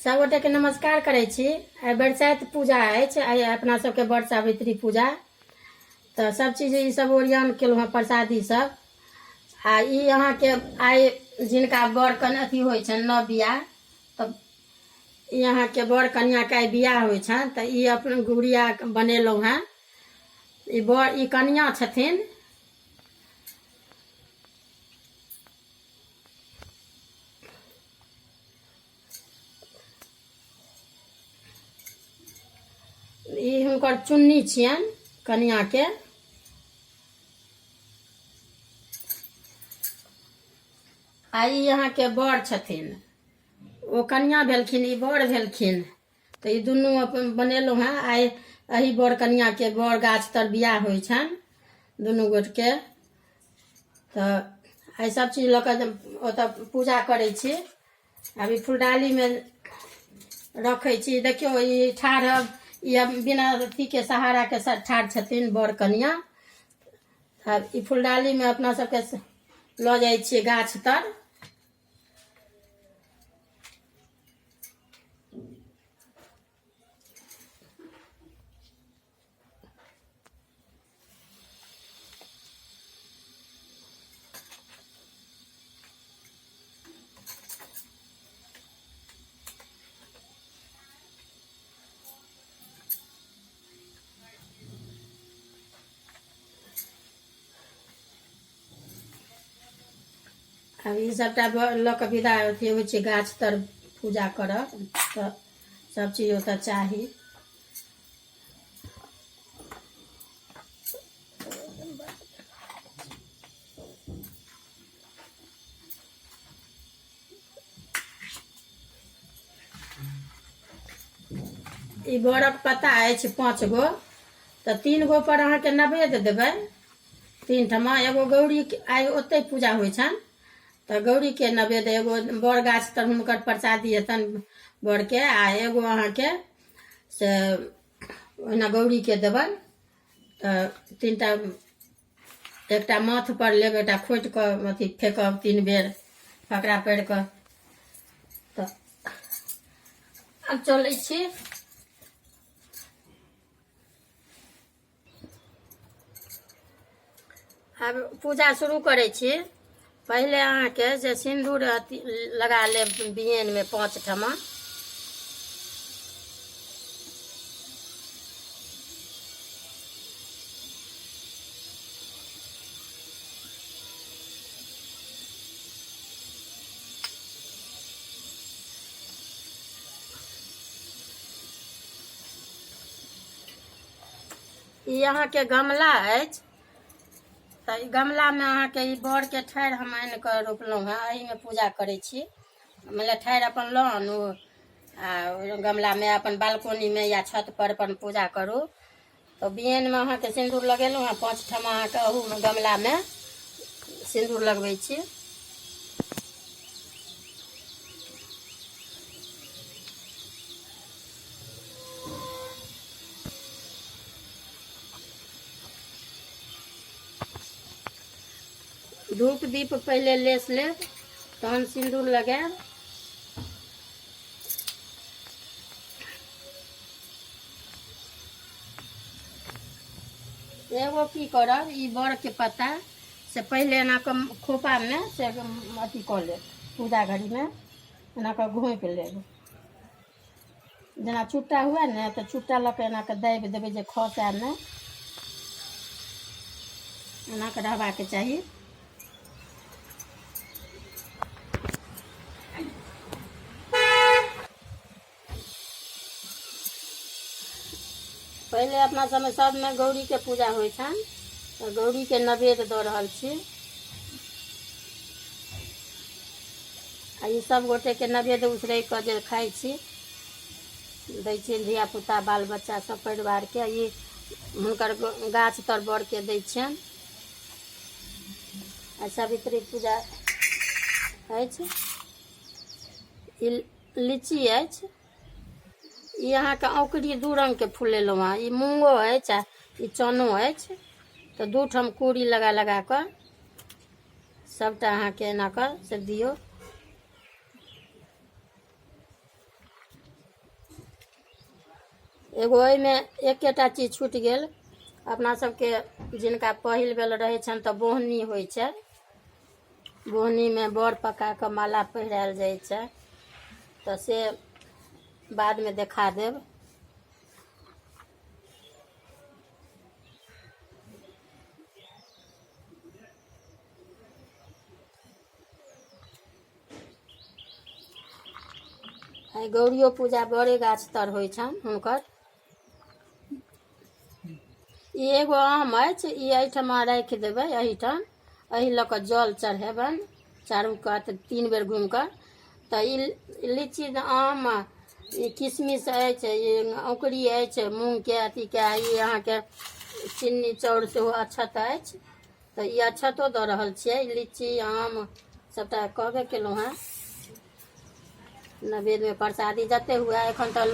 सबगोटेके नमस्कार करै छी। आइ बरसाइत पूजा अछि, आइ अपना सबके बड़ सावित्री पूजा। तऽ सब चीज ई सब ओरियान केलहुँ हँ, प्रसादी सब। आ ई अहाँके आइ जिनका बड़ कन अथी होइ छनि नव बियाह, तऽ ई अहाँके बड़ कनिआँके आइ बियाह होइ छनि, तऽ ई अपन गुड़िया बनेलहुँ हँ। ई बड़ ई कनिआँ छथिन। ई हुनकर चुन्नी छियनि कनिआँके। आ ई अहाँके बर छथिन, ओ कनिआँ भेलखिन, ई बर भेलखिन। तऽ ई दुनू अपन बनेलहुँ हेँ। आइ एहि बर कनिआँके बर गाछ तर बियाह होइ छनि दुनू गोटके। तऽ एहि सब चीज लऽ कऽ ओतऽ पूजा करै छी। आब ई फुलडालीमे रखै छी। देखियौ, ई ठाढ़, ई बिना अथीके सहाराके ठाढ़ छथिन बर कनिआँ। आब ई फुलडालीमे अपना सबके लऽ जाइ छियै गाछ तर। आब ई सबटा लऽ कऽ विदा अथी होइ छै गाछ तर पूजा करब, तऽ सब चीज ओतऽ चाही। ई बड़क पत्ता अछि 5 गो, तऽ 3 गो पर अहाँके नैवेद्य देबै 3 ठमा। एगो गौरी आइ ओतहि पूजा होइ छनि, तऽ गौरीके नैवेद्य, एगो बड़ गाछ तर हुनकर प्रसादी हेतनि बड़के, आ एगो अहाँके से ओहिना गौरीके देबनि। तऽ 3टा, एकटा माथ पर लेब, एकटा खोटि कऽ अथी फेकब 3 बेर फकरा पढ़ि कऽ। तऽ आब चलै छी। आब पूजा शुरू करै छी। पहिले अहाँके जे सिन्दूर अथी लगा लेब बियनमे 5 ठमा। ई अहाँके गमला अछि, तऽ ई गमलामे अहाँके ई बड़के ठाढ़ि हम आनि कऽ रोपलहुँ हेँ। एहिमे पूजा करै छी। मतलब ठाढ़ि अपन लऽ आनू आ गमलामे अपन बालकोनीमे या छत पर अपन पूजा करू। तऽ बियनमे अहाँके सिन्दूर लगेलहुँ हेँ 5 ठमा। अहाँके अहूमे गमलामे सिन्दूर लगबै छी। धूप दीप पहिले लेस लेब, तहन सिन्दूर लगायब। एगो की करब, ई बड़के पत्ता से पहिले एना कऽ खोपामे से अथी कऽ लेब, पूजा घड़ीमे एना कऽ घोँपि लेब। जेना चुट्टा हुए ने, तऽ चुट्टा लऽ कऽ एना कऽ दाबि देबै जे खसए नहि, एना कऽ रहबाक चाही। पहिले अपना सबमे सबमे गौरीके पूजा होइ छनि, तऽ गौरीके नैवेद्य दऽ रहल छी। आ ई सब गोटेके नैवेद्य उसरैग कऽ जे खाइ छी, दै छियनि धियापुता बाल बच्चा सब परिवारके। ई हुनकर गाछ तर बड़के दै छियनि। आ सावित्री पूजा अछि। ई लीची अछि। ई अहाँके औकरी 2 रंगके फूल लेलहुँ हँ। ई मूँगो अछि आ ई चनो अछि। तऽ 2 ठाम कूड़ी लगा लगा कऽ सबटा अहाँके एना कऽ से दियौ। एगो एहिमे एकेटा चीज छूटि गेल। अपना सबके जिनका पहिल बेर रहै छनि तऽ बोहनी होइ छै। बोहनीमे बड़ पका कऽ माला पहिरायल जाइ छै, तऽ से बादमे देखा देब। आइ गौरियो पूजा बड़े गाछ तर होइ छनि हुनकर। ई एगो आम अछि, ई एहिठमा राखि देबै, एहिठाम एहि लऽ कऽ जल चढ़ेबनि चारू कात 3 बेर घुमि कऽ। तऽ ई लीची आम, ई किशमिश अछि, ई औंकरी अछि मूँगके अथीके, ई अहाँके चिन्नी चाउर सेहो अक्षत अछि, तऽ ई अक्षतो दऽ रहल छियै। लीची आम सबटा कहबे केलहुँ हेँ। नैवेद्यमे प्रसादी जते हुए, एखन तऽ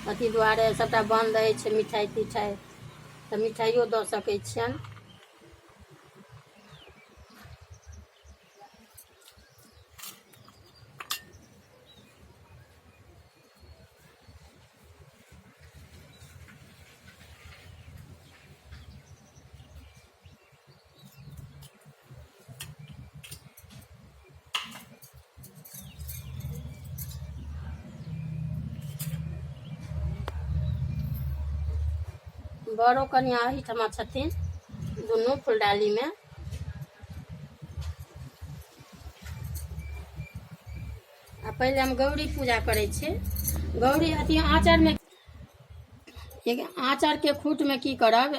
अथी दुआरे सबटा बन्द अछि मिठाइ तिठाइ, तऽ मिठाइयो दऽ सकै छियनि। बड़ो कनिया एहिठमा छथिन दुनू फुलडालीमे। आ पहिले हम गौरी पूजा करै छी। गौरी अथी आँचरमे, एक आँचरके खूटमे की करब,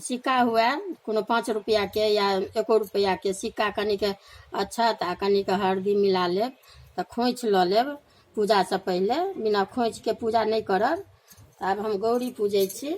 सिक्का हुए कोनो 5 रुपैआके या 1 रुपैआके सिक्का, कनिक अक्षत आ कनिक हरदी मिला लेब, तऽ खोँइछ लऽ लेब पूजासँ पहिले। बिना खोँइछके पूजा नहि करब। तऽ आब हम गौरी पूजै छी।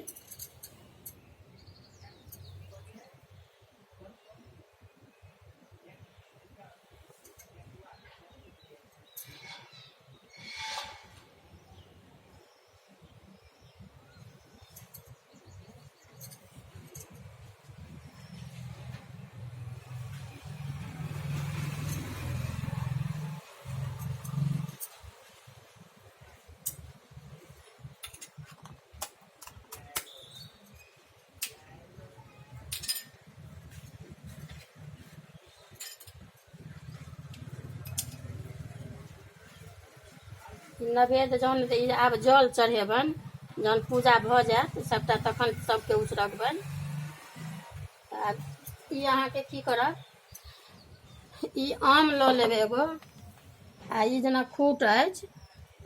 नैवेद्य जहन ई आब जल चढ़ेबनि, जहन पूजा भऽ जायत सबटा तखन सबके उसरगबनि। आब ई अहाँके की करब, ई आम लऽ लेब एगो, आ ई जेना खूट अछि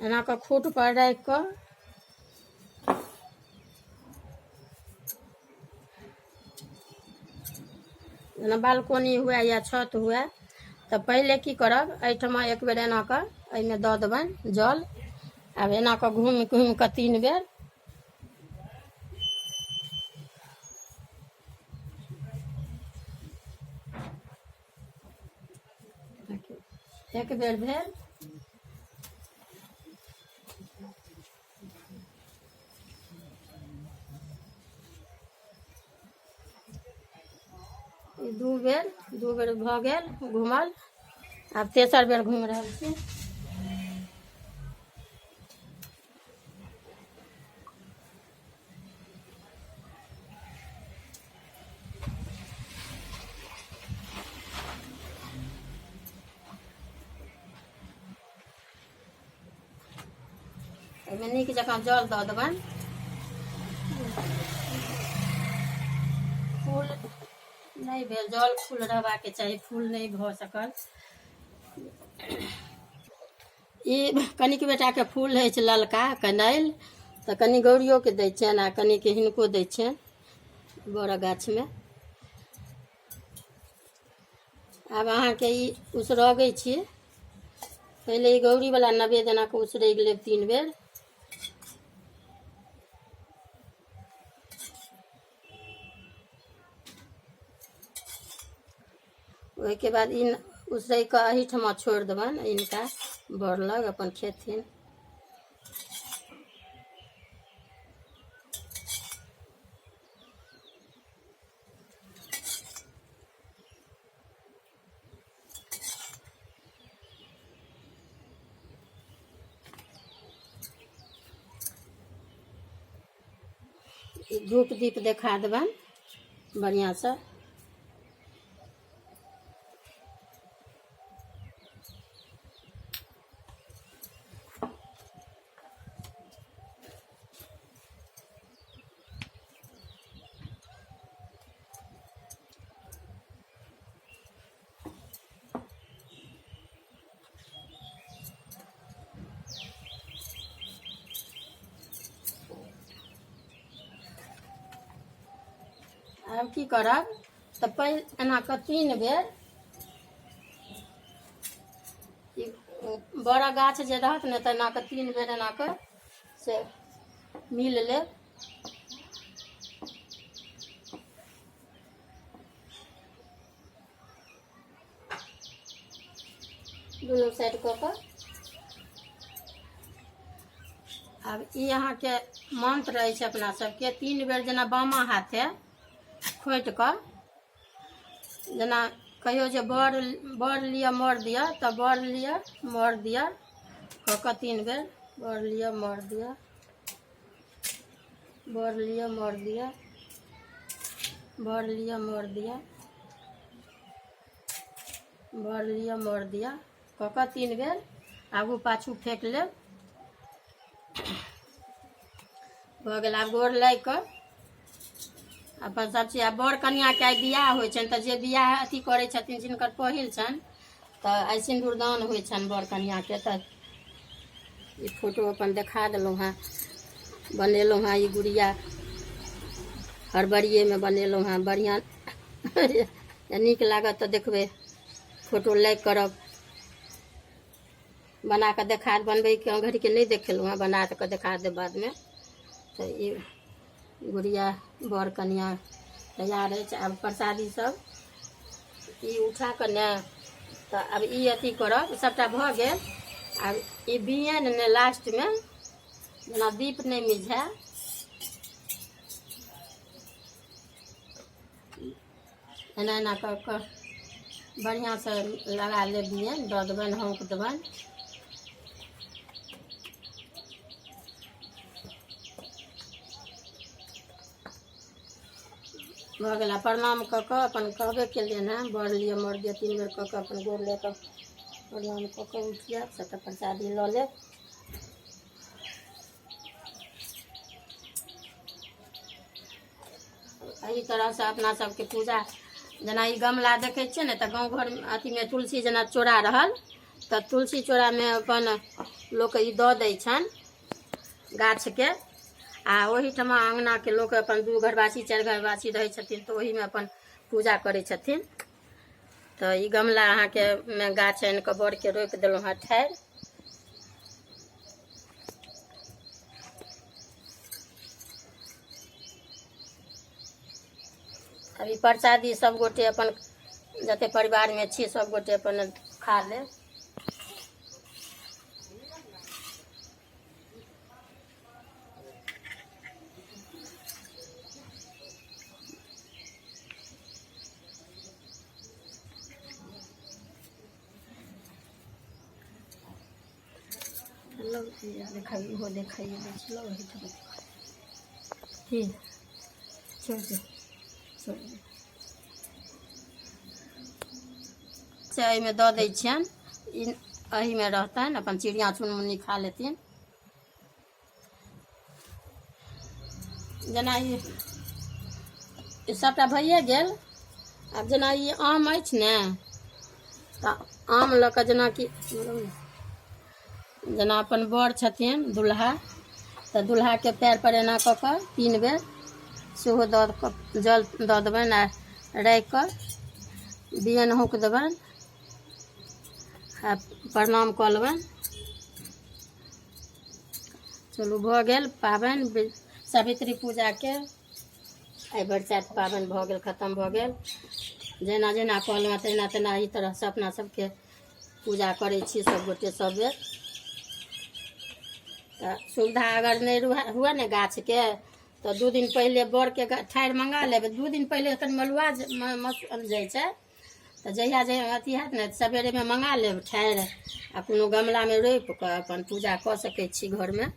एना कऽ खूट पर राखि कऽ जेना बालकोनी हुए या छत हुए, तऽ पहिले की करब, एहिठमा एक बेर एना कऽ एहिमे दऽ देबनि जल। आब एना कऽ घुमि घुमि कऽ 3 बेर एक बेर भेल। ई 2 बेर भऽ गेल घुमल। आब तेसर बेर घुमि रहल छी। एहिमे नीक जकाँ जल दऽ देबनि। फूल नहि भेल, जल फूल रहबाके चाही, फूल नहि भऽ सकल। ई कनिक बेटाके फूल होइ छै ललका कनैल, तऽ कनि गौरियोके दै छियनि आ कनिक हिनको दै छियनि बड़ गाछमे। आब अहाँके ई उसरगै छी। पहिले ई गौरीवला नैवेद्य एना कऽ उसरगि लेब 3 बेर। ओहिके बाद ई उसरगि कऽ एहिठमा छोड़ि देबनि, हिनका बड़ लग अपन खेथिन। धूप दीप देखा देबनि बढ़िआँसँ। आब की करब तऽ पहिल एना कऽ 3 बेर ई बड़ा गाछ जे रहत ने तऽ एना कऽ 3 बेर एना कऽ से मिल लेब। दुनू साइड कऽ कऽ। आब ई अहाँके मंत्र अछि अपना सबके 3 बेर जेना बामा हाथे खोटि कऽ जेना कहियो जे बर बर लिअ मर दिअ, तऽ बर लिअ मर दिअ कऽ कऽ 3 बेर बर लिअ मर दिअ, बर लिअ मर दिअ, बर लिअ मर दिअ, बर लिअ मर दिअ कऽ कऽ 3 बेर आगू पाछू फेक लेब। भऽ गेल। आब गोर लागि कऽ अपन सब चीज। आब बर कनिआँके आइ बियाह होइ छनि, तऽ जे बियाह अथी करै छथिन जिनकर पहिल छनि, तऽ आइ सिन्दूरदान होइ छनि बर कनिआँके। तऽ ई फोटो अपन देखा देलहुँ हेँ, बनेलहुँ हेँ। ई गुड़िया हड़बड़िएमे बनेलहुँ हेँ। बढ़िआँ नीक लागत तऽ देखबै, फोटो लाइक करब। बना कऽ देखा बनबैके घड़ीके नहि देखेलहुँ हेँ, बना कऽ देखा देब बादमे। तऽ ई गुड़िया बर कनिआ तैयार अछि। आब प्रसादी सब ई उठा कऽ ने तऽ आब ई अथी करब, सभटा भऽ गेल। आब ई बियन ने लास्टमे जेना दीप नहि मिझाय, एना एना कऽ कऽ बढ़िआँसँ लगा लेब, बियन दऽ देबनि, हौँक देबनि। भऽ गेल। आ प्रणाम कऽ कऽ अपन कहबे केलियनि हेँ, बर लिअ मर दिअ 3 बेर कऽ कऽ अपन गोर लऽ कऽ प्रणाम कऽ कऽ उठि जायब, सभटा प्रसादी लऽ लेब। एहि तरहसँ अपना सबके पूजा। जेना ई गमला देखै छियै ने, तऽ गाँव घर अथीमे तुलसी जेना चोरा रहल तऽ तुलसी चोरामे अपन लोक ई दऽ दै छनि गाछके, आ ओहिठमा अङ्गनाके लोक अपन 2 घरवासी 4 घरवासी रहै छथिन तऽ ओहिमे अपन पूजा करै छथिन। तऽ ई गमला अहाँके मे गाछ आनि कऽ बड़के रोपि देलहुँ हँ ठाढ़ि। अभी प्रसादी सब गोटे अपन जते परिवारमे छी सब गोटे अपन खा लेब। देखाइ ओहो देखाइए दै छलहुँ ओहिठाम की छोड़ि दे, छोड़ि दे। से एहिमे दऽ दै छियनि, ई एहिमे रहतनि, अपन चिड़िया चुनमुनी खा लेथिन। जेना ई सभटा भइए गेल। आब जेना ई आम अछि ने, तऽ आम लऽ कऽ जेनाकि जेना अपन बर छथिन दुल्हा, तऽ दुल्हाके पैर पर एना कऽ कऽ 3 बेर सेहो दऽ कऽ जल दऽ देबनि आ राखि कऽ बियन हौँक देबनि आ प्रणाम कऽ लेबनि। चलू भऽ गेल पाबनि सावित्री पूजाके। एहि बरसाइत पाबनि भऽ गेल, खतम भऽ गेल। जेना जेना कहलहुँ तेना तेना एहि तरहसँ अपना सबके पूजा करै छी सब गोटे सब बेर। तऽ सुविधा अगर नहि हुए ने गाछके, तऽ 2 दिन पहिले बड़के ठाढ़ि मंगा लेबै। 2 दिन पहिले कनि मलुआ मसल जाइ छै, तऽ जहिया जहिया अथी हैत ने सबेरेमे मंगा लेब ठाढ़ि आ कोनो गमलामे रोपि कऽ अपन पूजा कऽ सकै छी घरमे।